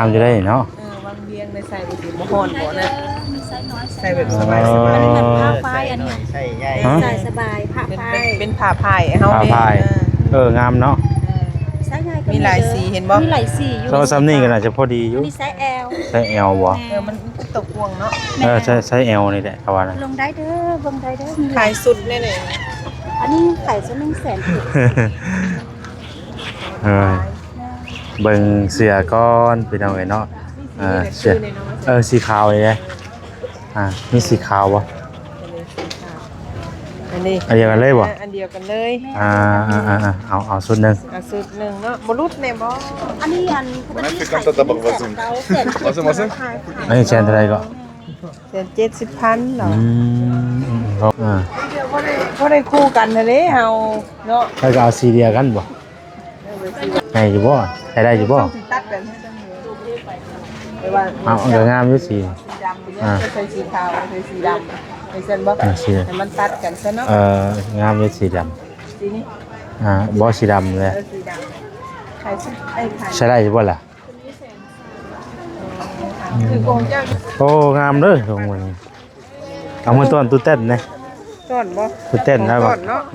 ງາມຢູ່ໄດ໋ເນາະ. ເອີ ວັງວຽງໄດ້ໃສ່ບໍ່ ບໍ່ຮ້ອນບໍ່ນະ ໃສ່ແບບສະບາຍໆ. ອັນນີ້ມັນຜ້າຝ້າຍ ອັນນີ້ ໃສ່ໃຫຍ່ ຮະ ໃສ່ສະບາຍ ຜ້າຝ້າຍ ເປັນ ເປັນຜ້າຝ້າຍເຮົາ ຜ້າຝ້າຍ. ເອີ ເອີ ງາມເນາະ. ເອີ ໃສ່ງ່າຍ ມີຫຼາຍສີເຫັນບໍ່ ມີຫຼາຍສີຢູ່. ໂຕສ່ຳນີ້ກໍໜ້າຈະພໍດີຢູ່. ອັນນີ້ໄຊແອລ ໄຊແອລບໍ່? ແມ່ນ ເອີ ມັນ ມັນຕົວກວ້າງເນາະ. ເອີ ໃຊ້ ໃຊ້ແອວນີ້ແຫຼະ ເຂົາວ່ານະ. ລົງໄດ້ເດີ ເບິ່ງໄດ້ເດີ ມີຫຼາຍ ຂາຍຊຸດແນ່ນີ້. ອັນນີ້ຂາຍຊຸດໜຶ່ງແສນກີບ. ເອີ ເບິ່ງເສື້ອກ່ອນ ພີ່ນ້ອງເອີຍເນາະ. ເອີ ເສື້ອ ເອີ ສີຂາວນີ້ເດ້. ອ່າ ມີສີຂາວບໍ່? ອັນນີ້ ອັນດຽວກັນເລີຍບໍ່? ອັນດຽວກັນເລີຍ. ອ່າ ອ່າ ອ່າ ເອົາ ເອົາຊຸດໜຶ່ງ ເອົາຊຸດໜຶ່ງເນາະ. ບໍ່ຫຼຸດແນ່ບໍ່? ອັນນີ້ອັນ ອັນນີ້ແສນເທົ່າໃດເກາະ? ແສນເຈັດສິບພັນເນາະ. ອືມ ອ່າ ບໍ່ໄດ້ ບໍ່ໄດ້ຄູ່ກັນຫັ້ນເດ້ເຮົາເນາະ. ແລ້ວກໍເອົາສີດຽວກັນບໍ່? ໃຫຍ່ຢູ່ບໍ່? ໃຊ້ໄດ້ຢູ່ບໍ່? ຕ້ອງຊິຕັດແບບນີ້ ແຕ່ວ່າ ເອົາ ມັນກໍງາມຢູ່ສີ ສີດຳ ອ່າ ໃສ່ສີຂາວ ໃສ່ສີດຳ ຈັ່ງຊັ້ນບໍ່? ອ່າ ສີ ໃຫ້ມັນຕັດກັນຊະເນາະ. ເອີ ງາມຢູ່ສີດຳ ສີນີ້. ອ່າ ບໍ່ ສີດຳເລີຍ. ເອີ ສີດຳ ຂາຍ ເອີ ຂາຍ ໃຊ້ໄດ້ຢູ່ບໍ່ລະ? ຄືຂອງເຈົ້າ ໂອ້ ງາມເດີ ຂອງມື້ນີ້. ເອົາມາຕ້ອນຕູ້ແຕນເດ້. ຕ້ອນບໍ່? ຕູ້ແຕນລະ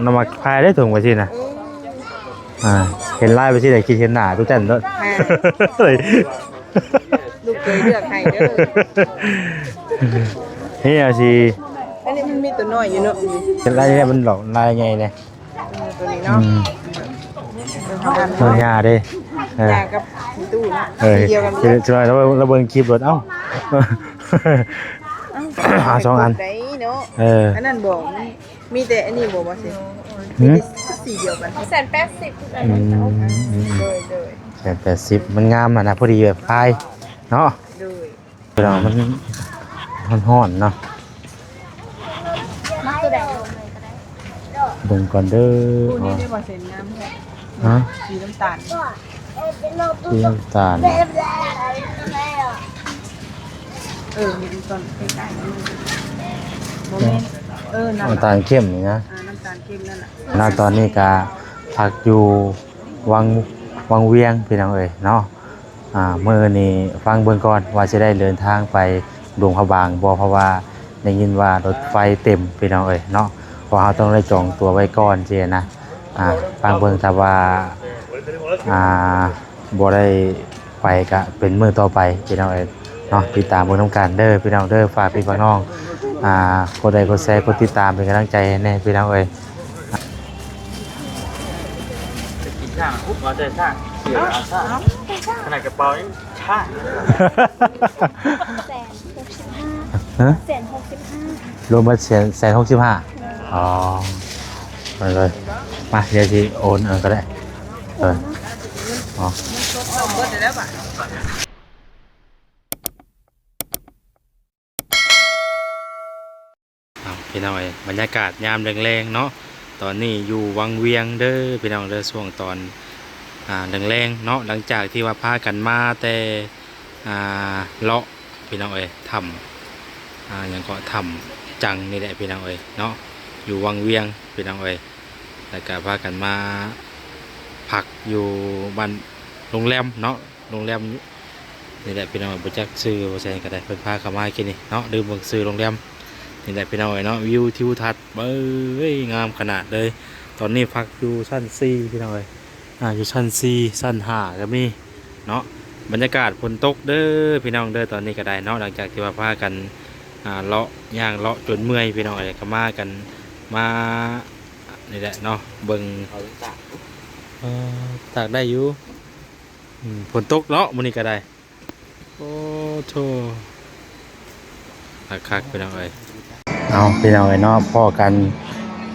ນຳມາພາຍໄດ້ຖົງໄປຊີ້ນະ. ອືມ ອ່າ ເຫັນລາຍໄປຊີ້ໄດ້ຄິດເຫັນໜ້າຕູ້ແຕນໂລດ. ແມ່ນ ລູກເຄີຍເລືອກໃຫ້ເດີ. ເຮີຍ ຊິ ອັນນີ້ມັນມີຕົວນ້ອຍຢູ່ເນາະ. ເຫັນລາຍນີ້ມັນຫຼອກລາຍໃຫຍ່ເດ້. ເອີ ຕົວນີ້ເນາະ. ອືມ ເອີ ເຮົາອັນ ເອີ ຫຍ້າເດ້. ເອີ ຫຍ້າກັບຕູ້ເນາະ ເອີ ສີດຽວກັນເລີຍ. ລະເບິ່ງ ລະເບິ່ງຄລິບໂລດ. ເອົ້າ ເອົ້າ ຫາສອງອັນໄດ້ເນາະ. ເອີ ອັນນັ້ນບໍ່ ມີແຕ່ອັນນີ້ບໍ່ ບໍ່ຊິ ຫື ມີແຕ່ສີດຽວກັນ. ແສນແປດສິບຄືກັນ. ອືມ ໂດຍ ໂດຍ ແສນແປດສິບ ມັນງາມຫັ້ນນະ ພໍດີແບບພາຍເນາະ. ໂດຍ ພີ່ນ້ອງ ມັນ ມັນຮ້ອນເນາະ. ເບິ່ງກ່ອນເດີ. ຄູ່ນີ້ໄດ້ບໍ່ ເສັ້ນງາມແທ້. ຮະ ສີນ້ຳຕານ ສີນ້ຳຕານ. ເອີ ມີອີກກ່ອນໃກ້ໆ ບໍ່ແມ່ນ ເອີ ນ້ຳຕານເຂັ້ມນີ້ນະ. ອ່າ ນ້ຳຕານເຂັ້ມນັ້ນລະ. ນະ ຕອນນີ້ກະພັກຢູ່ວັງ ວັງວຽງ ພີ່ນ້ອງເອີຍເນາະ. ອ່າ ມື້ນີ້ຟັງເບິ່ງກ່ອນວ່າຊິໄດ້ເດີນທາງໄປຫຼວງພະບາງບໍ່ ເພາະວ່າໄດ້ຍິນວ່າລົດໄຟເຕັມ ພີ່ນ້ອງເອີຍເນາະ. ເພາະເຮົາຕ້ອງໄດ້ຈອງຕົ໋ວໄວ້ກ່ອນຊີ້ນະ. ອ່າ ຟັງເບິ່ງ ຖ້າວ່າ ອ່າ ບໍ່ໄດ້ໄປກະເປັນມື້ຕໍ່ໄປ ພີ່ນ້ອງເອີຍເນາະ. ຕິດຕາມເບິ່ງນຳກັນເດີ ພີ່ນ້ອງເດີ. ຝາກພີ່ຝາກນ້ອງ ອ່າ ກົດໄລກົດແຊ ກົດຕິດຕາມເປັນກຳລັງໃຈໃຫ້ແດ່ ພີ່ນ້ອງເອີຍ. ໄປກິນຊ່າງ ອຸບ ເອົາແຕ່ຊ່າງ ເສຍເອົາຊ່າງ ຂະໜາດກະເປົາຍັງຊ່າງ. ແສນຫົກສິບຫ້າ ຮະ ແສນຫົກສິບຫ້າ ລວມເບິດແສນ ແສນຫົກສິບຫ້າ. ອໍ ມາເລີຍ ມາ ດຽວຊິໂອນເອົາກໍໄດ້. ເອີ ອໍ ເອົາ ພີ່ນ້ອງເອີຍ ບັນຍາກາດຍາມແລງໆເນາະ. ຕອນນີ້ຢູ່ວັງວຽງເດີ ພີ່ນ້ອງເດີ. ຊ່ວງຕອນ ອ່າ ແລງໆເນາະ ຫຼັງຈາກທີ່ວ່າພາກັນມາແຕ່ ອ່າ ເລາະ ພີ່ນ້ອງເອີຍ ຖ້ຳ ອ່າ ຫຍັງເກາະ ຖ້ຳຈັງນີ້ແຫຼະ ພີ່ນ້ອງເອີຍເນາະ ຢູ່ວັງວຽງ ພີ່ນ້ອງເອີຍ. ແລ້ວກະພາກັນມາພັກຢູ່ບ້ານ ໂຮງແຮມເນາະ. ໂຮງແຮມນີ້ແຫຼະພີ່ນ້ອງ ບໍ່ຈັກຊື່ບໍ່ໃສກໍໄດ້ ເພິ່ນພາເຂົ້າມາກີ້ນີ້ເນາະ ລືມເບິ່ງຊື່ໂຮງແຮມນີ້ແຫຼະພີ່ນ້ອງເອີຍເນາະ. ວິວທິວທັດ ເອີຍ ງາມຂະໜາດເລີຍ. ຕອນນີ້ພັກຢູ່ຊັ້ນສີ່ພີ່ນ້ອງເອີຍ ອ່າ ຢູ່ຊັ້ນສີ່ ຊັ້ນຫ້າກໍມີເນາະ. ບັນຍາກາດຝົນຕົກເດີພີ່ນ້ອງເດີ ຕອນນີ້ກໍໄດ້ເນາະ. ຫຼັງຈາກທີ່ວ່າພາກັນ ອ່າ ເລາະ ຍ່າງເລາະຈົນເມື່ອຍພີ່ນ້ອງເອີຍ ກໍມາກັນ ມານີ້ແຫຼະເນາະ ເບິ່ງ ເອີ ຕາກໄດ້ຢູ່. ອືມ ຝົນຕົກເນາະມື້ນີ້ກໍໄດ້. ໂອ້ໂທ້ ຄັກໆ ພີ່ນ້ອງເອີຍ. ເອົາ ພີ່ນ້ອງເອີຍເນາະ ພໍ້ກັນ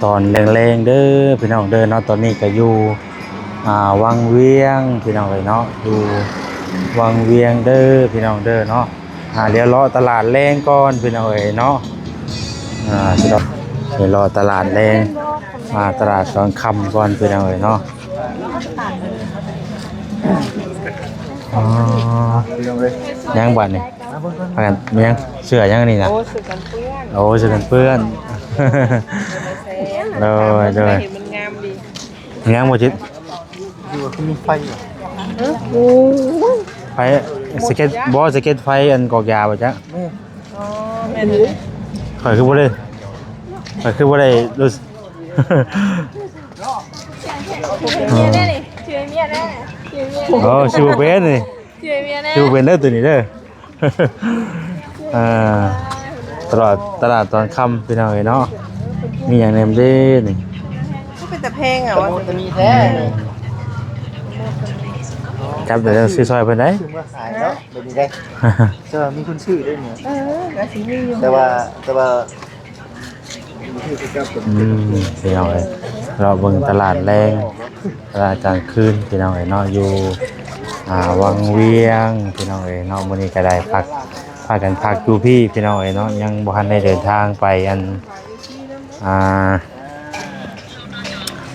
ຕອນແລງໆເດີພີ່ນ້ອງເດີເນາະ. ຕອນນີ້ກໍຢູ່ ອ່າ ວັງວຽງ ພີ່ນ້ອງເອີຍເນາະ ຢູ່ວັງວຽງເດີພີ່ນ້ອງເດີເນາະ. ອ່າ ດຽວເລາະຕະຫຼາດແລງກ່ອນພີ່ນ້ອງເອີຍເນາະ. ອ່າ ດຽວເລາະຕະຫຼາດແລງ ອ່າ ຕະຫຼາດຕອນຄ່ຳກ່ອນພີ່ນ້ອງເອີຍເນາະ. ອໍ ຍັງບາດນີ້ ພາກັນ ແມ່ນຫຍັງ ເສື້ອຫຍັງອັນນີ້ນະ? ໂອ້ ເສື້ອກັນເປື້ອນ. ໂອ້ ເສື້ອກັນເປື້ອນ. ໂດຍ ໂດຍ ມັນງາມດີ. ຍັງບໍ່ຈິດ ຢູ່ ຄືມີໄຟຢູ່. ໂອ້ ໄຟ ສະເກັດ ບໍ່ ສະເກັດໄຟອັນກອກຢາບໍ່ຈັກ. ອໍ ແມ່ນ ຂ້ອຍຄືບໍ່ໄດ້ ຂ້ອຍຄືບໍ່ໄດ້ຮູ້ ເອີ ເອີ ຊື່ເມຍແດ່ ຊື່ເມຍແດ່ ອໍ ຊື່ບໍ່ເປັນນີ້ ຊື່ເມຍແດ່ ຊື່ບໍ່ເປັນເດີໂຕນີ້ເດີ. ອ່າ ຕະຫຼາດ ຕະຫຼາດຕອນຄ່ຳພີ່ນ້ອງເອີຍເນາະ ມີຫຍັງແດ່ເດ້ນີ້ ຄືເປັນຕາແພງອ່ະ ວ່າ ຕະມຸຕະມີແທ້ນີ້ ຈັບໄດ້ແລ້ວ ຊື້ຊ່ອຍເພິ່ນໄດ໋ ຊື້ເມືອຂາຍເນາະ ແບບນີ້ໄດ໋ ແຕ່ວ່າມີຄົນຊື້ໄດ້ນີ້ ເອີ ກໍຊິມີຢູ່ ແຕ່ວ່າ ແຕ່ວ່າ ອືມ ພີ່ນ້ອງເອີຍ ເລາະເບິ່ງຕະຫຼາດແລງ ຕະຫຼາດກາງຄືນພີ່ນ້ອງເອີຍເນາະ ຢູ່ ອ່າ ວັງວຽງພີ່ນ້ອງເອີຍເນາະ ມື້ນີ້ກໍໄດ້ພັກ ພາກັນພັກຢູ່ພີ້ພີ່ນ້ອງເອີຍເນາະ ຍັງບໍ່ທັນໄດ້ເດີນທາງໄປອັນ ອ່າ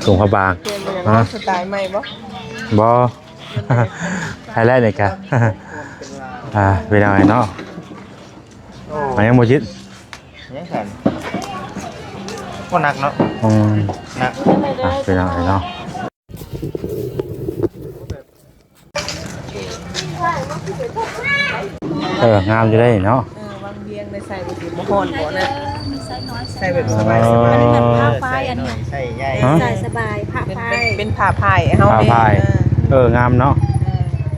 ຫຼວງພະບາງ ປ່ຽນເປັນຫຍັງ ຮະ ສະໄຕລ໌ໃໝ່ບໍ່? ບໍ່ ໄທແລນນີ້ກະ ອ່າ ພີ່ນ້ອງເອີຍເນາະ ໂອ້ ມັນຍັງບໍ່ຍຶດ ຍັງແຂນ ບໍ່ໜັກເນາະ ອືມ ໜັກ ອ່ະ ພີ່ນ້ອງເອີຍເນາະ ເອີ ງາມຢູ່ເດ້ເນາະ ເອີ ວັງວຽງໄດ້ໃສ່ ບໍ່ຮ້ອນບໍ່ນະ ໃສ່ແບບສະບາຍໆ ອັນນີ້ແມ່ນຜ້າຝ້າຍ ອັນນີ້ ໃສ່ໃຫຍ່ ຮະ ໃສ່ສະບາຍ ຜ້າຝ້າຍ ເປັນ ເປັນຜ້າຝ້າຍເຮົາ ຜ້າຝ້າຍ ເອີ ເອີ ງາມເນາະ ເອີ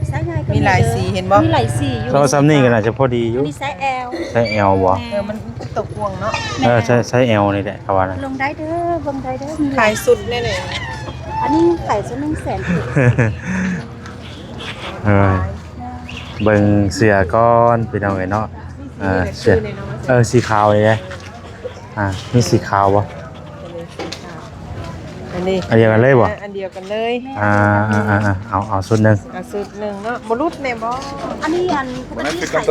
ໃສ່ງ່າຍ ມີຫຼາຍສີເຫັນບໍ່ ມີຫຼາຍສີຢູ່ ແຕ່ວ່າຊ່ຳນີ້ກໍໜ້າຈະພໍດີຢູ່ ອັນນີ້ໄຊແອລ ໄຊແອລບໍ່ ແມ່ນ ເອີ ມັນ ຕົກວງເນາະ ເອີ ໃຊ້ ໃຊ້ແອວນີ້ແຫຼະ ເຂົາວ່ານະ ລົງໄດ້ເດີ ເບິ່ງໄດ້ເດີ ມີຫຼາຍຊຸດແນ່ໆ ອັນນີ້ຂາຍຊຸດໜຶ່ງແສນ ເອີ ເບິ່ງເສື້ອກ່ອນພີ່ນ້ອງເອີຍເນາະ ເອີ ເສື້ອ ເອີ ສີຂາວນີ້ເດ້ ອ່າ ມີສີຂາວບໍ່? ອັນນີ້ ອັນດຽວກັນເລີຍບໍ່? ອັນດຽວກັນເລີຍ ອ່າ ອ່າ ເອົາ ເອົາຊຸດໜຶ່ງ ເອົາຊຸດໜຶ່ງເນາະ ບໍ່ຫຼຸດແນ່ບໍ່? ອັນນີ້ອັນ ອັນນີ້ຂາຍ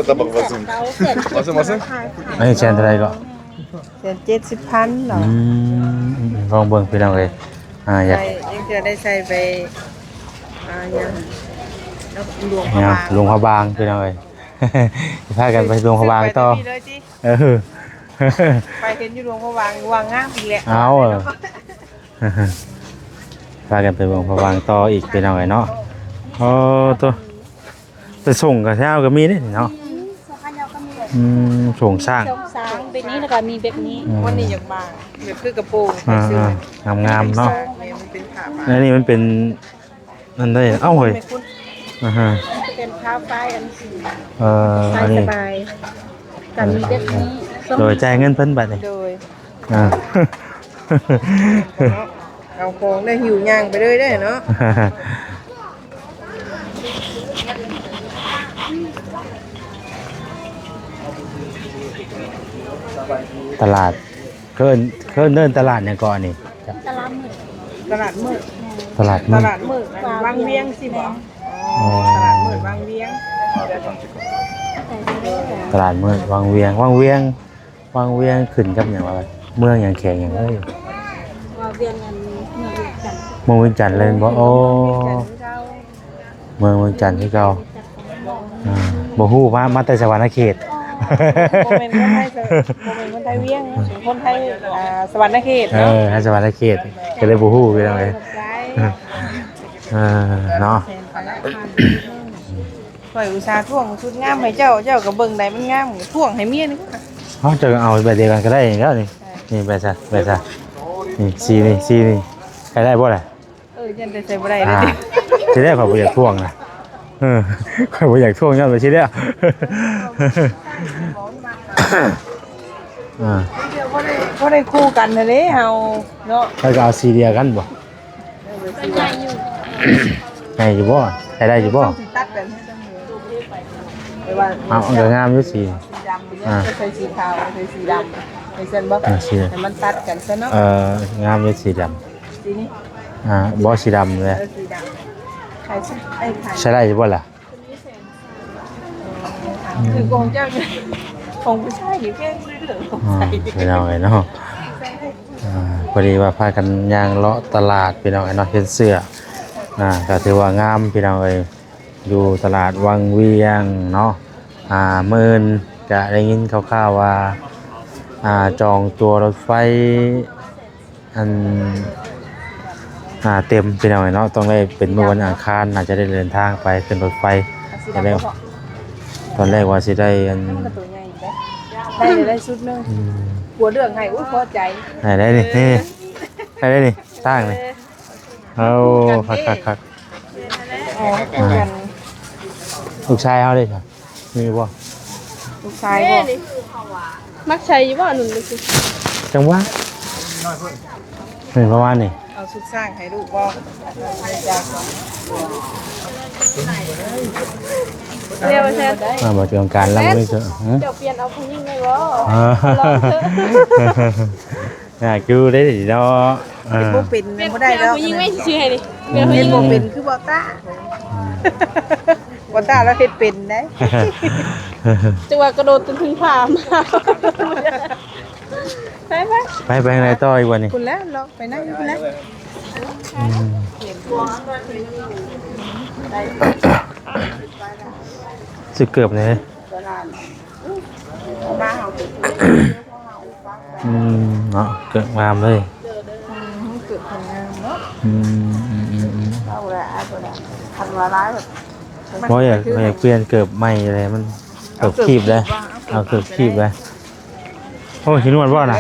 ອັນນີ້ແສນເທົ່າໃດເກາະ? ແສນເຈັດສິບພັນເນາະ ອືມ ລອງເບິ່ງພີ່ນ້ອງເອີຍ ອ່າ ຢາກ ໃສ່ ຍັງເທື່ອໄດ້ໃສ່ໄປ ອ່າ ຫຍັງ ຫຼວງພະບາງ ຫຼວງພະບາງພີ່ນ້ອງເອີຍ ພາກັນໄປຫຼວງພະບາງຕໍ່ ເອີ ໄປເຫັນຢູ່ຫຼວງພະບາງ ວ່າງາມອີກແລ້ວ ເອົາ ພາກັນໄປເບິ່ງພະບາງຕໍ່ອີກພີ່ນ້ອງເອີຍເນາະ ໂອ້ ໂຕ ໄປສົ່ງກະເຊ້າກໍມີເດ້ເນາະ ອືມ ສົ່ງຂະເຈົ້າກໍມີ ອືມ ສົ່ງຊ້າງ ສົ່ງຊ້າງແບບນີ້ ແລ້ວກໍມີແບບນີ້ ອືມ ວັນນີ້ຢາກມາ ແບບຄືກະໂປງ ອ່າ ແບບ ອ່າ ງາມໆເນາະ ແມ່ນ ມັນເປັນຜ້າ ອັນນີ້ມັນເປັນ ນັ້ນໄດ້ ເອົ້າ ເຮີ້ຍ ອ່າຮະ ເປັນຜ້າຝ້າຍອັນ ເອີ ອັນນີ້ ສະບາຍ ກໍມີແບບນີ້ ໂດຍ ຈ່າຍເງິນເພິ່ນບັດນີ້ ໂດຍ ອ່າ ເອົາຂອງໄດ້ ຫິ້ວຍ່າງໄປເລີຍເດ້ເນາະ ຕະຫຼາດ ເອີ້ນ ເອີ້ນ ເອີ້ນຕະຫຼາດຫຍັງເກາະອັນນີ້? ຕະຫຼາດມືດ ຕະຫຼາດມືດ ຕະຫຼາດມືດ ຕະຫຼາດມືດວັງວຽງ ຊິບໍ່? ອໍ ອໍ ຕະຫຼາດມືດວັງວຽງ ຕະຫຼາດມືດວັງວຽງ ວັງວຽງ ວັງວຽງຂຶ້ນກັບຫຍັງວະ? ເມືອງຫຍັງ ແຂວງຫຍັງເອີຍ? ວ່າວຽງອັນ ເມືອງວຽງຈັນ ເມືອງວຽງຈັນເລີຍແມ່ນບໍ່? ອໍ ເມືອງວຽງຈັນຄືເກົ່າ ເມືອງວຽງຈັນຄືເກົ່າ ອ່າ ບໍ່ຮູ້ ມາ ມາແຕ່ສະຫວັນນະເຂດ ອໍ ບໍ່ແມ່ນຄົນໄທ ບໍ່ແມ່ນຄົນໄທວຽງເນາະ ເປັນຄົນໄທ ອ່າ ສະຫວັນນະເຂດເນາະ ເອີ ໄທສະຫວັນນະເຂດ ກໍເລີຍບໍ່ຮູ້ພີ່ນ້ອງເອີຍ ເອີ ເນາະ ຂ້ອຍອຸດສ່າທວງຊຸດງາມໃຫ້ເຈົ້າ ເຈົ້າກໍເບິ່ງໃດມັນງາມ ທວງໃຫ້ເມຍນີ້ ເຮົາຈະເອົາແບບດຽວກັນກໍໄດ້ແລ້ວນີ້ ນີ້ແບບຊະ ແບບຊະ ນີ້ ສີນີ້ ສີນີ້ ໃຊ້ໄດ້ບໍ່ລະ? ເອີ ຢ້ານແຕ່ໃສ່ບໍ່ໄດ້ເລີຍ ອ່າ ທີແລກຂ້ອຍບໍ່ຢາກທວງນະ ເອີ ຂ້ອຍບໍ່ຢາກທວງຍ້ອນວ່າສີແລ້ວ ອ່າ ບໍ່ໄດ້ ບໍ່ໄດ້ຄູ່ກັນຫັ້ນເດ້ເຮົາເນາະ ຂ້ອຍກໍເອົາສີດຽວກັນບໍ່? ໃຫຍ່ຢູ່ບໍ່? ໃຊ້ໄດ້ຢູ່ບໍ່? ຊິຕັດແບບນີ້ ແຕ່ວ່າ ເອົາ ເອົາ ກໍງາມຢູ່ສີ ສີດຳ ອ່າ ໃສ່ສີຂາວ ໃສ່ສີດຳ ໃຫ້ຊັ້ນບໍ່? ອ່າ ສີ ໃຫ້ມັນຕັດກັນຊັ້ນເນາະ ເອີ ງາມຢູ່ສີດຳ ສີນີ້ ອ່າ ບໍ່ ສີດຳເລີຍ ເອີ ສີດຳ ຂາຍ ເອີ ຂາຍ ໃຊ້ໄດ້ຢູ່ບໍ່ລະ? ອືມ ຄືຂອງເຈົ້ານີ້ ຂອງຜູ້ຊາຍນີ້ແພງເລີຍເດີ ຂອງ ອ່າ ໃສ່ ພີ່ນ້ອງເອີຍເນາະ ອ່າ ພໍດີວ່າພາກັນຍ່າງເລາະຕະຫຼາດ ພີ່ນ້ອງເອີຍເນາະ ເຫັນເສື້ອ ອ່າ ກໍຖືວ່າງາມ ພີ່ນ້ອງເອີຍ ຢູ່ຕະຫຼາດວັງວຽງເນາະ ອ່າ ມື້ອື່ນກະໄດ້ຍິນຂ່າວໆວ່າ ອ່າ ຈອງຕົ໋ວລົດໄຟ ອັນ ອ່າ ເຕັມ ພີ່ນ້ອງເອີຍເນາະ ຕ້ອງໄດ້ເປັນມື້ວັນອັງຄານ ໜ້າຈະໄດ້ເດີນທາງໄປຂຶ້ນລົດໄຟ ເອົາສີດຳ ກໍແລ້ວ ບໍ່? ຕອນແລກວ່າຊິໄດ້ອັນ ມັນກໍຕົວໃຫຍ່ຢູ່ເດ້ ໄດ້ ໄດ້ຊຸດໜຶ່ງ ອືມ ຜົວເລືອກໃຫ້ ໂອ້ຍ ພໍໃຈ ໄດ້ ໄດ້ນີ້ ນີ້ ໄດ້ ໄດ້ນີ້ ຕ່າງນີ້ ເອີ ໂອ້ ຄັກໆໆ ອອກກັນ ລູກຊາຍເຮົາເດ້ ມີບໍ່? ລູກຊາຍບໍ່? ມັກໃສ່ຢູ່ບໍ່? ອັນນັ້ນ ຈັງຫວະ ເປັນປະມານນີ້ ເອົາຊຸດຊ້າງໃຫ້ລູກບໍ່? ເຮັດແຊນ ມາບໍ່ເຖິງການລຳ ເຈົ້າປ່ຽນເອົາຜູ້ຍິງໄດ້ບໍ່? ຢາກຢູ່ເດ້ເນາະ ເອີ ບໍ່ເປັນ ບໍ່ໄດ້ດອກ ຜູ້ຍິງໄວ້ຊື່ໆ ໃຫ້ນີ້ ເຮັດບໍ່ເປັນຄືບໍ່ຕ້າ ອືມ ບໍ່ຕ້າລາວເຮັດເປັນໄດ໋ ຈັງຫວະກະໂດດຈົນເຖິງຜ້າມາ ໄປໆ ໄປ ໄປທາງໃດຕໍ່ອີກວະນີ້? ພຸ້ນແຫຼະ ເລາະໄປນັ້ນພຸ້ນແຫຼະ ອືມ ຊື້ເກີບແດ່ ອືມ ເນາະ ເກີບງາມເລີຍ ອືມ ເກີບງາມເນາະ ອືມ ອືມ ເອົາລະ ເອົາລະ ຄັນວ່າຫຼາຍ ບໍ່ ຢາກ ຢາກປ່ຽນເກີບໃໝ່ແຫຼະ ມັນເກີບຄີບເດ້ ເອົາເກີບຄີບເດ້ ໂອ້ ຊິນວດບໍ່ນະ?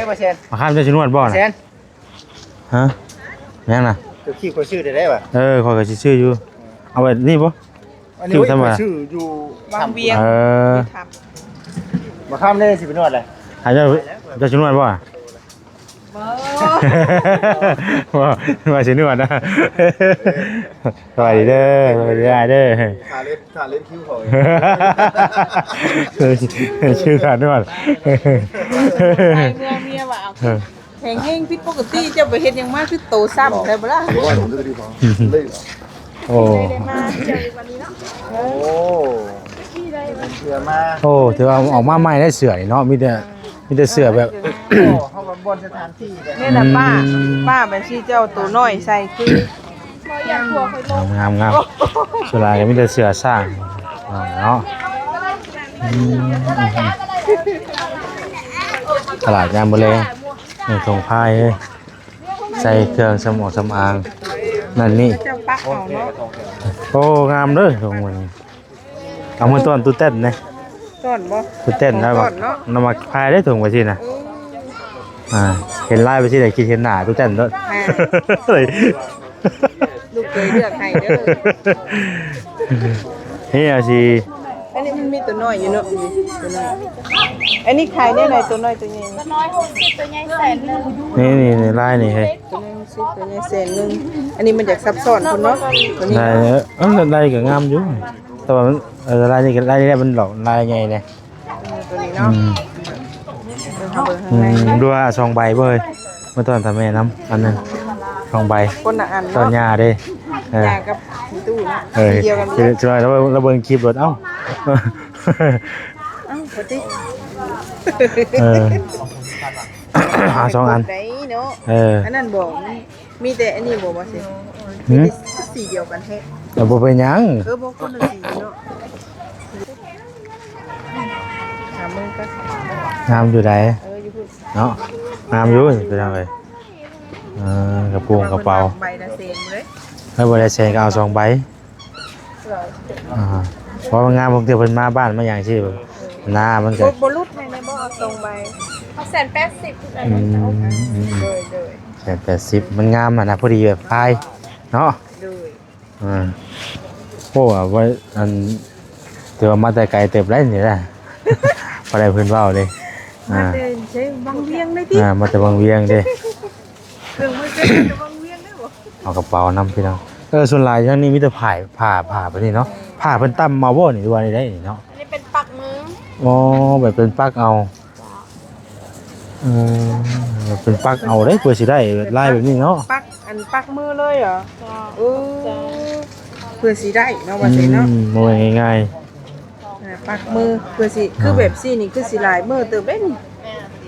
ມາຄາມ ເຈົ້າຊິນວດບໍ່ນະ? ຮະ ຫຍັງນະ? ເກີບຄີບຂ້ອຍຊື້ໄດ້ໄດ໋ຫວາ? ເອີ ຂ້ອຍກໍຊິຊື້ຢູ່ ເອົາແບບນີ້ບໍ່? ອັນນີ້ ຊື້ທຳມະດາ ຂ້ອຍຊື້ຢູ່ວັງວຽງ ເອີ ມາຄາມເດ້ ຊິໄປນວດເລີຍ ຫາເຈົ້າ ເຈົ້າຊິນວດບໍ່? ບໍ່ ບໍ່ ວ່າຊິນວດນະ ສະບາຍດີເດີ ສະບາຍດີອ້າຍເດີ ຖ້າເລັບ ຖ້າເລັບຄິ້ວເຂົາເອງ ຊື່ຂ້ານວດ ໄປເມືອເມຍວ່າ ເອີ ແຂງແຮງຜິດປົກກະຕິ ເຈົ້າໄປເຮັດຫຍັງມາ ຄືໂຕຊ້ຳແທ້ບໍ່ລະ? ໂອ້ ໄດ້ມາທ່ຽວຢູ່ວັນນີ້ເນາະ ໂອ້ ເສື້ອມາ ໂອ້ ຖືວ່າອອກມາໃໝ່ໄດ໋ ເສື້ອນີ້ເນາະ ມີແຕ່ ມີແຕ່ເສື້ອແບບ ໂອ້ ເຮົາວ່າບ່ອນສະຖານທີ່ເດ້ ນີ້ແຫຼະປ້າ ອືມ ປ້າແບບຊີ້ ເຈົ້າໂຕນ້ອຍໃສ່ຄື ງາມໆໆ ສ່ວນຫຼາຍກໍມີແຕ່ເສື້ອຊ້າງເນາະ ອືມ ຕະຫຼາດຍາມມື້ແລງ ໃນທົ່ງພາຍເອີຍ ໃສ່ເຄື່ອງສຳອາງສຳອາງ ນັ້ນນີ້ ເຈົ້າປັກເອົາເນາະ ໂອ້ ງາມເດີທົ່ງມື້ນີ້ ເອົາມາຕ້ອນຕູ້ແຕນເດ້ ຕ້ອນບໍ່? ຕູ້ແຕນລາວມັກ ລາວມັກພາຍເດ້ ຖົງໄປຊີ້ນະ ອືມ ອ່າ ເຫັນລາຍໄປຊີ້ໄດ້ຄິດເຫັນໜ້າຕູ້ແຕນໂລດ ອ່າ ເຮີ້ຍ ລູກເຂີຍເລືອກໃຫ້ເດີ ນີ້ເອົາຊິ ອັນນີ້ມັນມີຕົວນ້ອຍຢູ່ເນາະ ຕົວນ້ອຍ ອັນນີ້ຂາຍແນວໃດ ຕົວນ້ອຍຕົວໃຫຍ່? ຕົວນ້ອຍຫົກສິບ ຕົວໃຫຍ່ແສນໜຶ່ງ ນີ້ໆໆ ລາຍນີ້ເຮີ້ຍ ຕົວນ້ອຍຫົກສິບ ຕົວໃຫຍ່ແສນໜຶ່ງ ອັນນີ້ມັນຢາກຊັບຊ້ອນພຸ້ນເນາະ ຕົວນີ້ ໄດ້ເນາະ ເອີ ລາຍນີ້ກໍງາມຢູ່ ແຕ່ວ່າມັນ ເອີ ລາຍນີ້ກໍ ລາຍນີ້ແຫຼະ ມັນຫຼອກລາຍໃຫຍ່ແດ່ ເອີ ຕົວນີ້ເນາະ ອືມ ເບິ່ງເຮົາເບິ່ງ ອືມ ເບິ່ງຂ້າງໃນ ດູວ່າສອງໃບບໍ່ເຮີ້ຍ ມາຕ້ອນຖ້າແມ່ນຳ ອັນໜຶ່ງ ສອງໃບ ຄົນລະອັນເນາະ ຕ້ອນຫຍ້າເດ້ ເອີ ຫຍ້າກັບຕູ້ເນາະ ເອີ ທີ່ດຽວກັນເລີຍ ຊິວ່າລາວ ລາວເບິ່ງຄລິບໂລດ ເອົ້າ ເອົ້າ ພໍດີ ເອີ ເອົາສອງອັນ ໄດ້ເນາະ ເອີ ອັນນັ້ນບໍ່ ມີແຕ່ອັນນີ້ບໍ່ ບໍ່ຊິ ຫືມ ມີແຕ່ສີດຽວກັນແທ້ ກໍບໍ່ເປັນຫຍັງ ເອີ ບໍ່ຄົນລະສີເນາະ ຫາເບິ່ງກ່ອນ ງາມຢູ່ໃດ ເອີ ຢູ່ພຸ້ນ ເນາະ ງາມຢູ່ພີ່ນ້ອງເອີຍ ເອີ ກະໂປງກະເປົາ ໃບລະແສນເລີຍ ເອີ ບໍ່ໄດ້ແສນກໍເອົາສອງໃບ ອ່າ ເພາະວ່າງາມ ບາງເທື່ອເພິ່ນມາບ້ານມາຫຍັງຊີ້ ໜ້າມັນກໍ ບໍ່ ບໍ່ຫຼຸດໃຫ້ແດ່ບໍ່ ເອົາສອງໃບ ເອົາແສນແປດສິບຄືກັນ ອືມ ໂດຍ ໂດຍ ແສນແປດສິບ ມັນງາມຫັ້ນນະ ພໍດີແບບພາຍເນາະ ໂດຍ ອ່າ ໂອ້ ວ່າ ອັນ ຖືວ່າມາແຕ່ໄກເຕີບໄດ໋ນີ້ນະ ພໍໄດ້ເພິ່ນເວົ້າເດ້ ອ່າ ມາແຕ່ໃສ ວັງວຽງເດ້ຕິ ອ່າ ມາແຕ່ວັງວຽງເດ້ ເຄື່ອງມືເຈັບແຕ່ວັງວຽງເດ້ບໍ່ ເອົາກະເປົານຳພີ່ນ້ອງ ເອີ ສ່ວນຫຼາຍທາງນີ້ມີແຕ່ຜ້າ ຜ້າ ຜ້າແບບນີ້ເນາະ ເອີ ຜ້າເພິ່ນຕ່ຳເອົາບໍ່ນີ້ ຫຼືວ່າໃດນີ້ເນາະ ອັນນີ້ເປັນປັກມື ອໍ ແບບເປັນປັກເອົາ ເອີ ເປັນປັກເອົາເດ້ ເພື່ອຊິໄດ້ລາຍແບບນີ້ເນາະ ປັກ ອັນ ປັກມືເລີຍເຫາະ ເອີ ເພື່ອຊິໄດ້ເນາະ ວ່າຊັ້ນເນາະ ອືມ ບໍ່ແມ່ນງ່າຍໆ ອ່າ ປັກມື ເພື່ອຊິ ຄືແບບຊີ້ນີ້ ຄືຊິຫຼາຍມື້ເຕີບເດ້ນີ້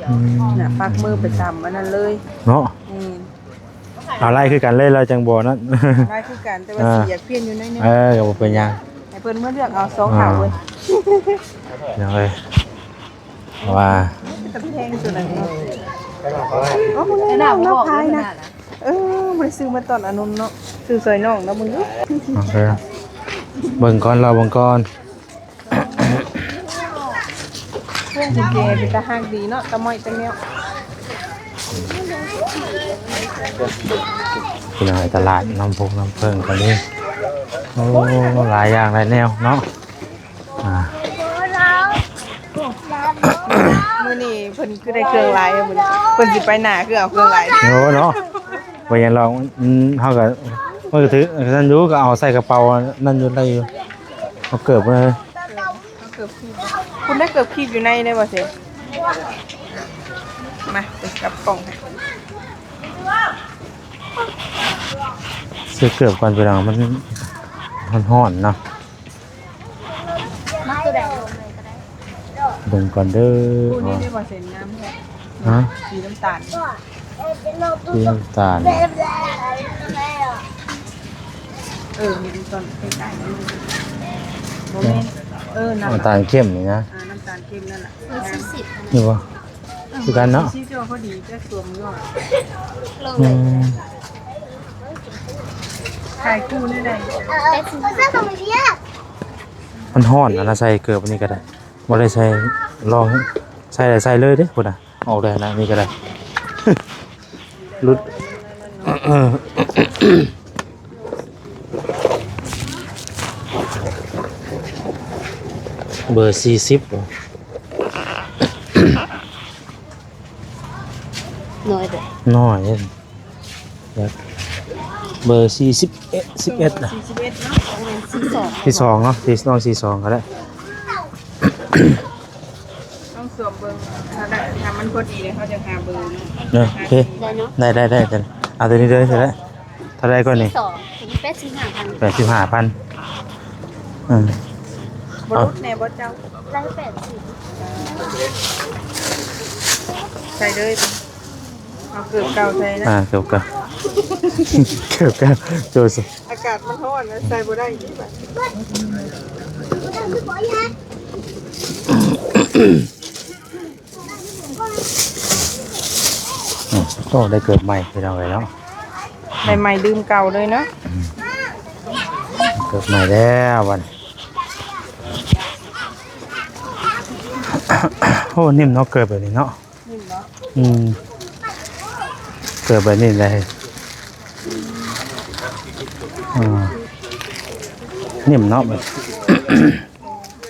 ອືມ ນະ ປັກມືໄປຕາມອັນນັ້ນເລີຍເນາະ ອືມ ເອົາລາຍຄືກັນເລີຍ ລາຍຈັ່ງບໍ່ນັ້ນ ລາຍຄືກັນ ແຕ່ວ່າ ອ່າ ສີຢາກປ່ຽນຢູ່ໜ້ອຍໜຶ່ງ ເອີ ກໍບໍ່ເປັນຫຍັງ ໃຫ້ເພິ່ນມາເລືອກເອົາສອງຂາວເວີ້ຍ ພີ່ນ້ອງເອີຍ ວ່າ ເປັນຕາແພງສຸດອັນນີ້ ໂອ້ ບໍ່ໄດ້ນ້ອງເນາະ ພາຍນະ ເອີ ບໍ່ໄດ້ຊື້ມາຕອນອານຸນເນາະ ຊື້ຊ່ອຍນ້ອງເນາະ ເບິ່ງດູ ເບິ່ງກ່ອນ ລໍເບິ່ງກ່ອນ ເປັນເກເປັນຕາຮັກດີເນາະ ຕາມ້ອຍຕາແມວ. ພີ່ນ້ອງ ຕະຫຼາດນ້ຳພົກນ້ຳເຜິ້ງກໍມີ. ໂອ້ ຫຼາຍຢ່າງຫຼາຍແນວເນາະ. ອ່າ ມື້ນີ້ເພິ່ນຄືໄດ້ເຄື່ອງຫຼາຍ ມື້ນີ້ເພິ່ນຊິໄປໜ້າ ຄືເອົາເຄື່ອງຫຼາຍ. ໂອ້ເນາະ ບໍ່ຫຍັງດອກ. ອືມ ເຮົາກໍ ມັນກໍຖືກນັ້ນຢູ່ ກໍເອົາໃສ່ກະເປົານັ້ນຢູ່ ໄດ້ຢູ່. ເອົາເກີບມາ ເອົາເກີບຄີບ ຄຸນໄດ້ເກີບຄີບຢູ່ໃນເດ້ບໍ່ເຊ? ມາ ໄປກັບກ່ອງໃຫ້ ຊື້ເກີບກ່ອນພີ່ນ້ອງ ມັນ ມັນຮ້ອນເນາະ. ມາຕົວໃດລົງເລີຍກໍໄດ້ ເບິ່ງກ່ອນເດີ. ຄູ່ນີ້ໄດ້ບໍ່ເຊ? ງາມແທ້. ຮະ? ສີນ້ຳຕານ ສີນ້ຳຕານ. ເອີ ມີຕົນໃກ້ໆ ບໍ່ແມ່ນ. ເອີ ນ້ຳຕານເຂັ້ມນີ້ນະ. ອ່າ ນ້ຳຕານເຂັ້ມນັ້ນລະ. ເອີ ສີ່ສິບ ນີ້ບໍ່? ຄືກັນເນາະ ສີ່ສິບ ພໍດີ ແຕ່ສວມຢູ່. ອືມ ຂາຍຄູ່ນີ້ໄດ້ ແປດສິບ ມັນຮ້ອນ ອັນນັ້ນໃສ່ເກີບອັນນີ້ກໍໄດ້ ບໍ່ໄດ້ໃສ່ ລອງໃສ່ ໃສ່ເລີຍເດ້. ພຸ້ນນະ ອອກໄດ້ນະ ນີ້ກໍໄດ້ ຫຼຸດ. ເບີສີ່ສິບ ນ້ອຍເດີ ນ້ອຍເດ້. ເບີສີ່ສິບເອັດ ສິບເອັດນະ ສີ່ສິບເອັດເນາະ ແມ່ນສີ່ສິບສອງ ສີ່ສິບສອງເນາະ ສີ່ສິບສອງ ສີ່ສິບສອງກໍໄດ້. ລອງສວມເບິ່ງ ຖ້າໄດ້ ຖ້າມັນພໍດີແລ້ວເຮົາຈະຫາເບີເນາະ. ເອີ ໂອເຄ ໄດ້ເນາະ ໄດ້ ໄດ້ ໄດ້ ເອົາຕົວນີ້ເລີຍກໍໄດ້. ເທົ່າໃດກ່ອນນີ້? ສອງ ຕົວນີ້ແປດສິບຫ້າພັນ ແປດສິບຫ້າພັນ. ເອີ ບໍ່ຫຼຸດແດ່ບໍ່ເຈົ້າ? ໄດ້ແປດສິບ ໃສ່ເລີຍ. ເອົາເກີບເກົ່າໃສ່ນະ. ອ່າ ເກີບເກົ່າ ເກີບເກົ່າ ໂຈສ ອາກາດມັນຮ້ອນນະ ໃສ່ບໍ່ໄດ້ນີ້ບາດ. ອືມ ໂອ້ ໄດ້ເກີບໃໝ່ພີ່ນ້ອງເອີຍເນາະ ໃໝ່ໆ ດື່ມເກົ່າເລີຍເນາະ. ອືມ ເກີບໃໝ່ແລ້ວບັດ ໂອ້ ນິ້ມເນາະ ເກີບແບບນີ້ເນາະ. ອືມ ເກີບແບບນີ້ໄດ້. ອ່າ ນິ້ມເນາະ ແບບ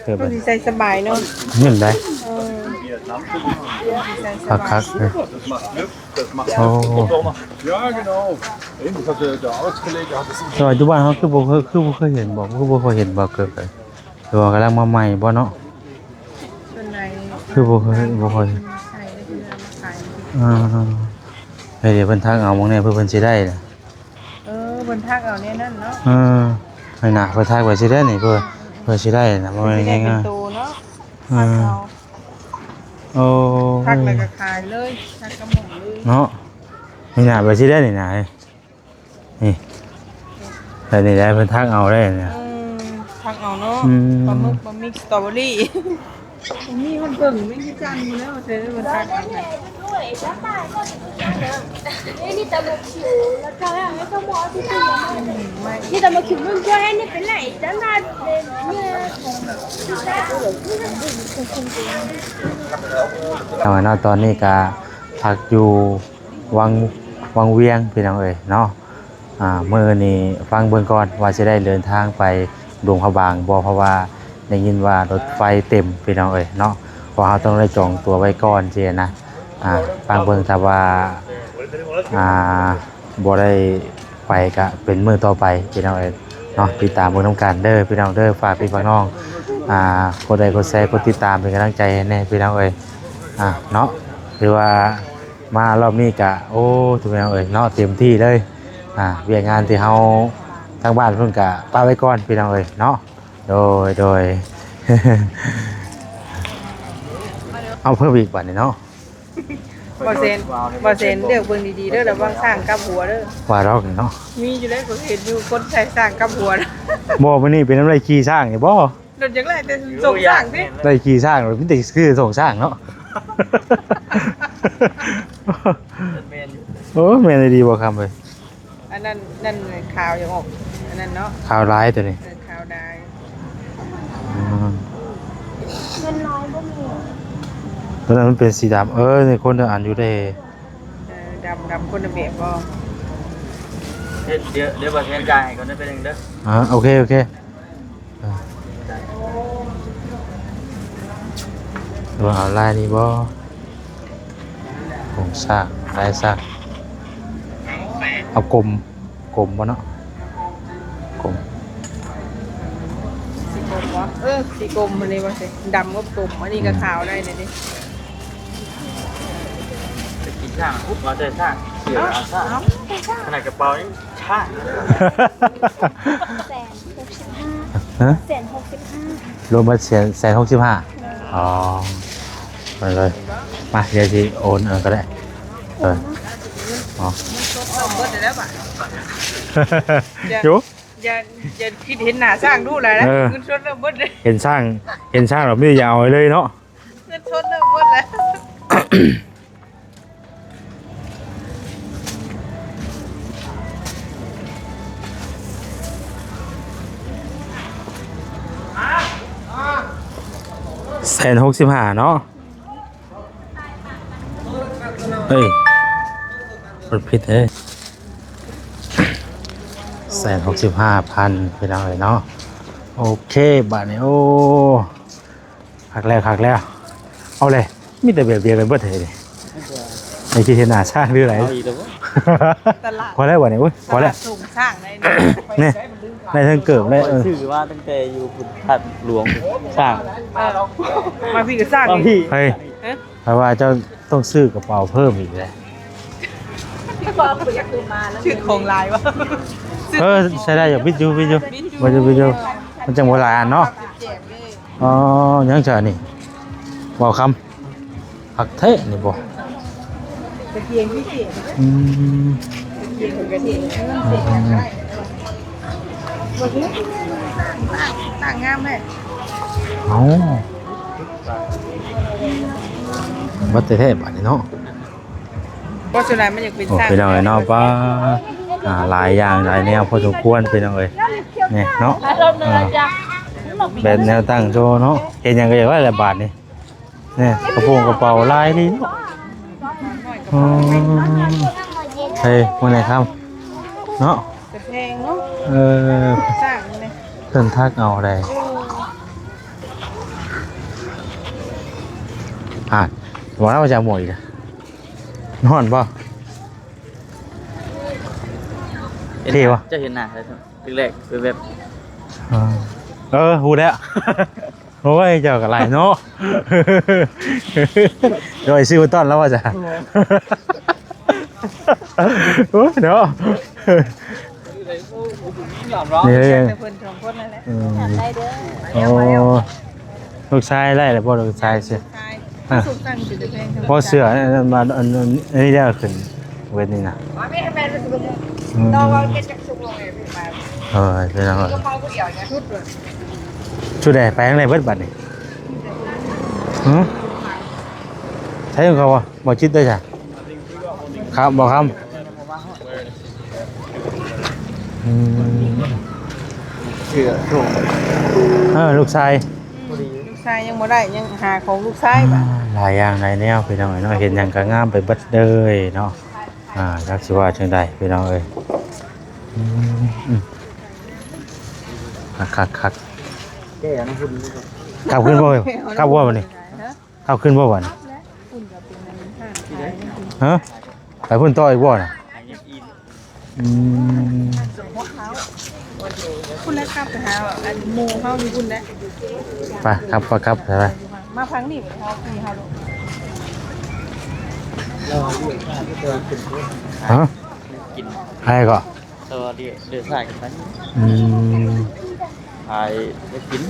ເກີບແບບ ມັນຊິໃສ່ສະບາຍເນາະ ນິ້ມໄດ້. ເອີ ມັນຊິໃສ່ສະບາຍ ຄັກໆ ເອີ. ໂອ້ ແຕ່ວ່າຢູ່ບ້ານເຮົາຄືບໍ່ເຄີຍ ຄືບໍ່ເຄີຍເຫັນບໍ່ ຄືບໍ່ຄ່ອຍເຫັນບໍ່ ເກີບ ຫຼືວ່າກຳລັງມາໃໝ່ບໍ່ເນາະ? ສ່ວນໃຫຍ່ ຄືບໍ່ເຄີຍ ບໍ່ຄ່ອຍ ໃສ່ ເພິ່ນເອົາມາຂາຍ. ອ່າ ໃຫ້ເພິ່ນທັກເອົາໝ່ອງນີ້ ເພື່ອເພິ່ນຊິໄດ້ນະ. ເອີ ເພິ່ນທັກເອົາແນວນັ້ນເນາະ. ເອີ ໃຫ້ນະ ເພິ່ນທັກໄວ້ຊິໄດ້ນີ້ ເພື່ອ ເພື່ອຊິໄດ້ນະ ບໍ່ແມ່ນງ່າຍໆ ເນາະ. ເອີ ທັກເອົາ ໂອ້ ທັກແລ້ວກໍຂາຍເລີຍ ທັກກັບໝ່ອງເລີຍເນາະ. ໃຫ້ນະ ໄວ້ຊິໄດ້ນີ້ນະ. ນີ້ ແບບນີ້ແຫຼະ ເພິ່ນທັກເອົາໄດ້ນະ. ອືມ ທັກເອົາເນາະ. ອືມ ປາໝຶກ ປາໝຶກ ສະຕໍເບີຣີ ມີຮອດເບິ່ງແມ່ນຄືກັນຢູ່ແລ້ວ ເພິ່ນທັກເອົາ. ເອົາເນາະ ຕອນນີ້ກະພັກຢູ່ ວັງ ວັງວຽງ ພີ່ນ້ອງເອີຍເນາະ. ອ່າ ມື້ນີ້ຟັງເບິ່ງກ່ອນວ່າຊິໄດ້ເດີນທາງໄປຫຼວງພະບາງບໍ່ ເພາະວ່າໄດ້ຍິນວ່າລົດໄຟເຕັມ ພີ່ນ້ອງເອີຍເນາະ. ເພາະເຮົາຕ້ອງໄດ້ຈອງຕົວໄວ້ກ່ອນຊີ້ນະ. ອ່າ ຟັງເບິ່ງ ຖ້າວ່າ ອ່າ ບໍ່ໄດ້ໄປກະເປັນມື້ຕໍ່ໄປ ພີ່ນ້ອງເອີຍເນາະ. ຕິດຕາມເບິ່ງນຳກັນເດີ ພີ່ນ້ອງເດີ. ຝາກພີ່ຝາກນ້ອງ ອ່າ ກົດໄລກົດແຊ ກົດຕິດຕາມເປັນກຳລັງໃຈໃຫ້ແດ່ ພີ່ນ້ອງເອີຍ ອ່າ ເນາະ. ຖືວ່າ ມາລອບນີ້ກະ ໂອ້ ພີ່ນ້ອງເອີຍເນາະ ເຕັມທີ່ເລີຍ. ອ່າ ວຽກງານທີ່ເຮົາທາງບ້ານເພິ່ນກະປະໄວ້ກ່ອນ ພີ່ນ້ອງເອີຍເນາະ. ໂດຍ ໂດຍ ເອົາເພີ່ມອີກບາດນີ້ເນາະ. ບໍ່ເຊັນ ບໍ່ເຊັນ ເລືອກເບິ່ງດີໆເດີ ລະວັງຊ້າງກັບຫົວເດີ. ວ່າດອກເນາະ ມີຢູ່ເດ້ ຂ້ອຍເຫັນຢູ່ ຄົນໃສ່ຊ້າງກັບຫົວນະ. ບໍ່ ມື້ນີ້ເປັນນຳໄດ້ຂີ່ຊ້າງນີ້ບໍ່? ລົດຢາກໄລ່ແຕ່ສົ່ງຊ້າງຕິ ໄດ້ຂີ່ຊ້າງ ມີແຕ່ຄືສົ່ງຊ້າງເນາະ. ແມ່ນຢູ່ ໂອ້ ແມ່ນອີ່ຫຼີບໍ່ຄຳເອີຍ. ອັນນັ້ນ ນັ້ນຂາວຢາກອອກ ອັນນັ້ນເນາະ ຂາວຫຼາຍຕົວນີ້ ເອີ ຂາວຫຼາຍ. ອືມ ເງິນນ້ອຍບໍ່ມີ. ຕົວນັ້ນມັນເປັນສີດຳ. ເອີ ນີ້ຄົນລະອັນຢູ່ເດ້. ເອີ ດຳ ດຳຄົນລະແບບບໍ່? ເຮັດ ດຽວ ດຽວບໍ່ແທນຈ່າຍໃຫ້ກ່ອນເດີ ເປັນຫຍັງເດີ. ອ່າ ໂອເຄ ໂອເຄ. ເອີ ເບິ່ງເອົາລາຍນີ້ບໍ່? ໂຄງສ້າງ ລາຍສ້າງ ເອົາກົມ ກົມບໍ່ເນາະ? ກົມ ສີກົມບໍ່? ເອີ ສີກົມອັນນີ້ບໍ່? ສີດຳກັບກົມ ອັນນີ້ກໍຂາວໄດ້ເດ້. ຕະກີ້ຊ່າງ ອຸບ ເອົາແຕ່ຊ່າງ ເສື້ອເອົາຊ່າງ ຂະໜາດກະເປົາຍັງຊ່າງ. ແສນຫົກສິບຫ້າ ຮະ? ແສນຫົກສິບຫ້າ ລວມເບິດແສນ ແສນຫົກສິບຫ້າ. ອໍ ມາເລີຍ ມາ ດຽວຊິໂອນເອົາກໍໄດ້. ເອີ ອໍ ຢູ່ ຢ່າ ຢ່າຄິດເຫັນໜ້າຊ້າງດຸຫຼາຍນະ. ເອີ ເງິນສົດເລີ່ມເບິດເລີຍ. ເຫັນຊ້າງ ເຫັນຊ້າງແລ້ວມີແຕ່ຢາກເອົາເລີຍເນາະ. ເງິນສົດເລີ່ມເບິດແລ້ວ. ແສນຫົກສິບຫ້າເນາະ. ເອີຍ ກົດຜິດເດ້. ແສນຫົກສິບຫ້າພັນ ພີ່ນ້ອງເອີຍເນາະ. ໂອເຄ ບາດນີ້ ໂອ້ ຄັກແລ້ວ ຄັກແລ້ວ. ເອົາເລີຍ ມີແຕ່ແບບດຽວກັນເບິດເລີຍນີ້. ໄອ້ທີ່ເຮັດໜ້າຊ້າງຫຼືໃດ? ເອົາອີກແລ້ວບໍ່? ຕະຫຼາດ ພໍແລ້ວບັດນີ້. ໂອ້ຍ ພໍແລ້ວ ຕະຫຼາດສົ່ງຊ້າງໄດ້ນີ້. ນີ້ ໄດ້ທັງເກີບແລ້ວ. ເອີ ຊື້ມາຕັ້ງແຕ່ຢູ່ພຸ້ນທາດຫຼວງ ຊ້າງ. ເອີ ມາພີ້ກໍຊ້າງ ມາພີ້ ເຮີ້ຍ ຮະ? ແປວ່າເຈົ້າຕ້ອງຊື້ກະເປົາເພີ່ມອີກແຫຼະ. ຊື້ຂອງຫຼາຍວະ. ເອີ ໃຊ້ໄດ້ຢູ່ ບິດຢູ່ ບິດຢູ່ ບິດຢູ່ ບິດຢູ່ ມັນຈັ່ງບໍ່ຫຼາຍອັນເນາະ. ອໍ ຍັງຈະນີ້ ເວົ້າຄຳ ຄັກແທ້ນີ້ບໍ່? ຕະກຽງພິເສດ ອືມ ຕະກຽງພິເສດ ອືມ ຕັ້ງງາມແທ້. ເອົ້າ ບັດແທ້ໆ ບາດນີ້ເນາະ. ບໍ່ສ່ວນຫຼາຍມັນຢາກເປັນ ໂອ້ ຊ້າງ ພີ່ນ້ອງເອີຍເນາະ. ປ້າ ອ່າ ຫຼາຍຢ່າງຫຼາຍແນວພໍສົມຄວນ ພີ່ນ້ອງເອີຍ ນີ້ເນາະ. ອ່າ ແບບແນວຕັ້ງໂຊເນາະ ເຮັດຫຍັງກໍຢາກໄດ້ແຫຼະບາດນີ້. ນີ້ ກະໂປງກະເປົາຫຼາຍດີເນາະ. ອືມ ເຮີ້ຍ ມື້ນີ້ຄ່ຳເນາະ. ກະແພງເນາະ. ເອີ ສ້າງນີ້ ເພິ່ນຖັກເອົາໄດ໋. ເອີ ອ່າ ວ່າແລ້ວຈະໝວກອີກ ຮ້ອນບໍ່? ເທ່ວະ ຈະເຫັນໜ້າໃສ? ແລກໆ ແບບ ອ່າ ເອີ ຮູ້ແລ້ວ. ໂອ້ຍ ເຈົ້າກໍຫຼາຍເນາະ. ໂດຍຊື່ບໍ່ຕ້ອນແລ້ວວ່າຊະ. ໂອ້ຍເນາະ. ນີ້ ແຕ່ເພິ່ນສອງຄົນນັ້ນແຫຼະ. ອືມ ໄດ້ເດີ. ໂອ້ ລູກຊາຍໄດ້ແລ້ວບໍ່? ລູກຊາຍເສື້ອ ອ່ະ ບໍ່ເສື້ອ ອັນນັ້ນມາ ອັນ ອັນ ອັນນີ້ໄດ້ເອົາຂຶ້ນເວັນນີ້ນະ. ອືມ ເອີຍ ພີ່ນ້ອງເອີຍ ຊຸດໃດ ໄປທາງໃດເບິດບັດນີ້? ຫື ໃຊ້ຂອງເຂົາບໍ່? ບໍ່ຈິດໄດ້ຊະ ຄັບ ບໍ່ຄຳ. ອືມ ເສື້ອໂຕ ເອີ ລູກຊາຍ ລູກຊາຍຍັງບໍ່ໄດ້ ຍັງຫາຂອງລູກຊາຍ. ອ່າ ບາດ ຫຼາຍຢ່າງຫຼາຍແນວ ພີ່ນ້ອງເອີຍເນາະ. ເຫັນຫຍັງກໍງາມໄປເບິດເລີຍເນາະ. ອ່າ ຈັກຊິວ່າຈັ່ງໃດ ພີ່ນ້ອງເອີຍ. ອືມ ອືມ ຄັກໆໆ. ແກ້ນະ ຄຸນ ກັບຄືນບໍ່? ກັບບໍ່ບັດນີ້? ຮະ? ເອົາຂຶ້ນບໍ່ບັດນີ້? ຮະ? ໄປພຸ້ນຕໍ່ອີກບໍ່ນະ? ອືມ ພຸ້ນແຫຼະ ກັບໄປຫາອັນໝູ່ເຮົາຢູ່ພຸ້ນແຫຼະ. ໄປ ກັບ ໄປ ກັບ ໄປ ໄປ ມາທາງນີ້ ເຮົາ ເຮົາ ຮະ? ໃຜກໍ? ແຕ່ວ່າເດ ເດຊາຍກັນໄປ ອືມ ຂາຍໄດ້ກິນ.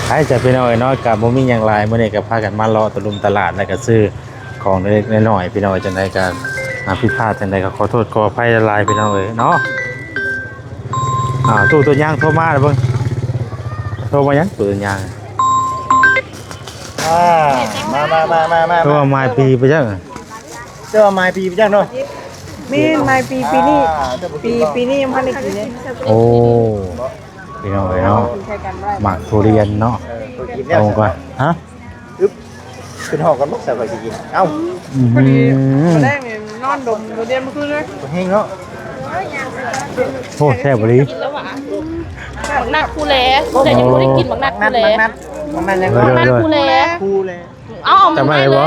ໃຜຈະເປັນເອົາເນາະ ກະບໍ່ມີຫຍັງຫຼາຍ. ມື້ນີ້ກະພາກັນມາເລາະຕະລຸມຕະຫຼາດ ແລ້ວກະຊື້ຂອງເລັກໆນ້ອຍໆ ພີ່ນ້ອງເອີຍ. ຈັ່ງໃດກະ ອ່າ ຜິດພາດຈັ່ງໃດກະຂໍໂທດຂໍອະໄພຫຼາຍໆ ພີ່ນ້ອງເອີຍເນາະ. ອ່າ ຕູ້ຕົວຍາງໂທມາເບິ່ງ ໂທມາຫຍັງ? ຕູ້ຕົວຍາງ ອ່າ ມາ ມາ ມາ ມາ ມາ ໂທມາໝາຍປີໄປຈັ່ງ ເຈົ້າໝາຍປີໄປຈັ່ງເນາະ. ແມ່ນ ໝາຍປີ ປີນີ້ ອ່າ ປີ ປີນີ້ຍັງບໍ່ທັນໄດ້ກິນເດ້. ໂອ້ ພີ່ນ້ອງເອີຍເນາະ ໝາກທຸລຽນເນາະ. ເອົາກ່ອນ ຮະ ອຶບ ຂຶ້ນຫ້ອງກ່ອນບໍ່ ໃສ່ຂ້ອຍຊິກິນ ເອົ້າ ອືມ ພໍດີ ມື້ແລງນີ້ນອນດົມຢູ່ເດຍມື້ຄືນເລີຍ ແຮງເນາະ ໂອ້ ແຊບອີ່ຫຼີ ກິນແລ້ວຫວາ ບັກນັດພູແລ ຜູ້ໃດຍັງບໍ່ໄດ້ກິນບັກນັດພູແລ ບັກນັດ ບັກນັດ ບັກນັດພູແລ ພູແລ ເອົາ ເອົາມາໃຫ້ເລີຍ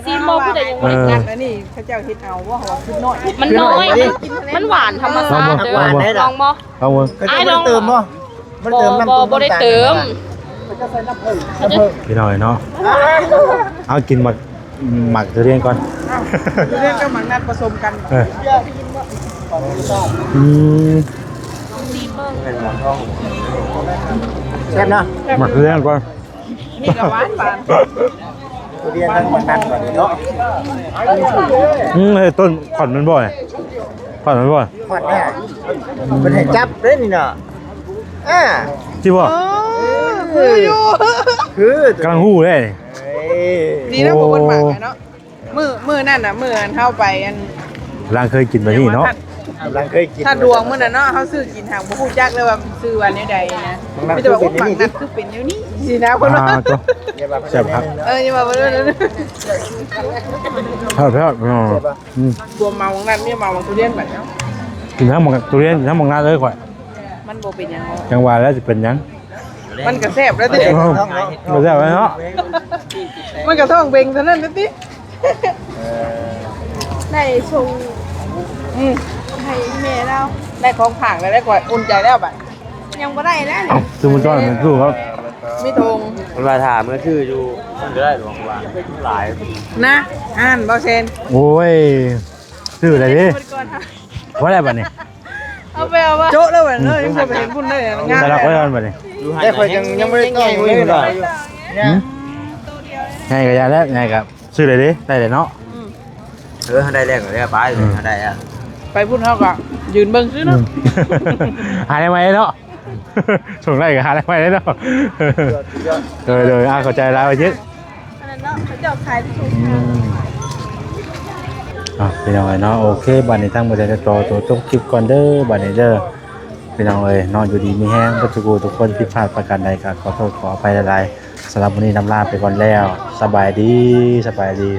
ຊີມບໍ່ ຜູ້ໃດຍັງບໍ່ໄດ້ກິນ ອັນນີ້ເຂົາເຈົ້າເຮັດເອົາບໍ່ ເຮົາວ່າຄືນ້ອຍ ມັນນ້ອຍ ມັນ ມັນຫວານທຳມະຊາດເດີ ລອງບໍ່ ລອງບໍ່ ອ້າຍລອງ ບໍ່ໄດ້ເຕີມບໍ່ ບໍ່ໄດ້ເຕີມ ພີ່ນ້ອງເນາະ ເອົາກິນໝາກ ໝາກທຸລຽນກ່ອນ ທຸລຽນກັບໝາກນັດປະສົມກັນ ເອີ ອືມ ແຊບເນາະ ໝາກທຸລຽນກ່ອນ ນີ້ກໍຫວານ ຫວານ ທຸລຽນທັງໝາກນັດບັດນີ້ເນາະ ອືມ ເຮີ້ຍ ຕົ້ນຂອນມັນບໍ່ ຂອນມັນບໍ່ ຂອນແທ້ ເພິ່ນໃຫ້ຈັບເດ້ນີ້ເນາະ ອ່າ ຈິບໍ່ ເອີ ຄືຢູ່ ຄື ກຳລັງຮູ້ເດ້ ເອີ ດີເນາະ ໂອ້ ບໍ່ເພິ່ນໝາກເນາະ ມື້ ມື້ນັ້ນນະ ມື້ອັນເຮົາໄປອັນ ລາງເຄີຍກິນແບບນີ້ເນາະ ລາງເຄີຍກິນ ຖ້າດວງມື້ນັ້ນເນາະ ເຮົາຊື້ກິນຫາບໍ່ຮູ້ຈັກເລີຍວ່າມັນຊື່ວ່າແນວໃດນະ ມີແຕ່ວ່າ ໂອ້ ໝາກນັດຄືເປັນແນວນີ້ ຊິນະ ເພິ່ນວ່າ ອ່າ ໂຕ ແຊບຄັກ ເອີ ຢ່າວ່າເພິ່ນ ແຊບໆ ອືມ ບໍ່ເມົາໝາກນັດ ມີເມົາໝາກທຸລຽນບັດເນາະ ກິນທັງໝາກທຸລຽນ ກິນທັງໝາກນັດເລີຍຂ້ອຍ ມັນບໍ່ເປັນຫຍັງ ຈັ່ງວ່າແລ້ວຊິເປັນຫຍັງ ມັນກໍແຊບແລ້ວຕິ ເອີ ມັນກໍແຊບແລ້ວເນາະ ມັນກໍທ້ອງເບັ່ງເທົ່ານັ້ນແຫຼະຕິ ໄດ້ສົ່ງ ອືມ ໃຫ້ແມ່ລາວ ໄດ້ຂອງຝາກແລ້ວ ໄດ້ຂ້ອຍອຸ່ນໃຈແລ້ວບັດ ຍັງບໍ່ໄດ້ແລ້ວນີ້ ເອົ້າ ຊື້ມື້ຕ້ອນມັນສູ້ເຂົາ ມີຖົງ ເພິ່ນວ່າຖ້າເມືອຊື້ຢູ່ ມັນກໍໄດ້ຫຼວງວ່າຫຼາຍນະ ອ່ານບໍ່ເຊັນ ໂອ້ຍ ຊື້ໄດ້ເດ້ ເອົາໄປກ່ອນ ບໍ່ໄດ້ບັດນີ້ ເອົາໄປ ເອົາໄປ ໂຈະແລ້ວບັດນີ້ ອືມ ຍັງບໍ່ໄປເຫັນພຸ້ນເລີຍ ງາມ ສະລັກໄວ້ກ່ອນບັດນີ້ ແຕ່ຂ້ອຍຍັງ ຍັງບໍ່ໄດ້ຕ້ອງເລີຍ ຫືມ ໃຫຍ່ກໍຢ່າແລ້ວ ໃຫຍ່ກໍຊື້ໄດ້ເດ້ ໄດ້ແລ້ວເນາະ ອືມ ເອີ ເຮົາໄດ້ແລ້ວກໍແລ້ວໄປ ອືມ ເຮົາໄດ້ແລ້ວ ໄປພຸ້ນເຮົາກໍຢືນເບິ່ງຊື່ເນາະ ອືມ ຫາໄດ້ໃໝ່ເນາະ ສົ່ງໄດ້ກໍຫາໄດ້ໃໝ່ເນາະ ໂດຍໆ ອ່າ ຂອບໃຈຫຼາຍ ວ່າຈິດ ອັນນັ້ນເນາະ ເຂົາເຈົ້າຂາຍຖືກ ອືມ ອ່ະ ພີ່ນ້ອງເອີຍເນາະ ໂອເຄ ບັດນີ້ທາງບໍ່ໄດ້ຈະຕໍ່ໂຕຈົບຄລິບກ່ອນເດີ ບັດນີ້ເດີ ພີ່ນ້ອງເອີຍເນາະ ຢູ່ດີມີແຮງເບິດທຸກຜູ້ທຸກຄົນ ຜິດພາດປະການໃດກໍຂໍໂທດຂໍອະໄພຫຼາຍໆ ສຳລັບມື້ນີ້ລຳລາໄປກ່ອນແລ້ວ ສະບາຍດີ ສະບາຍດີ.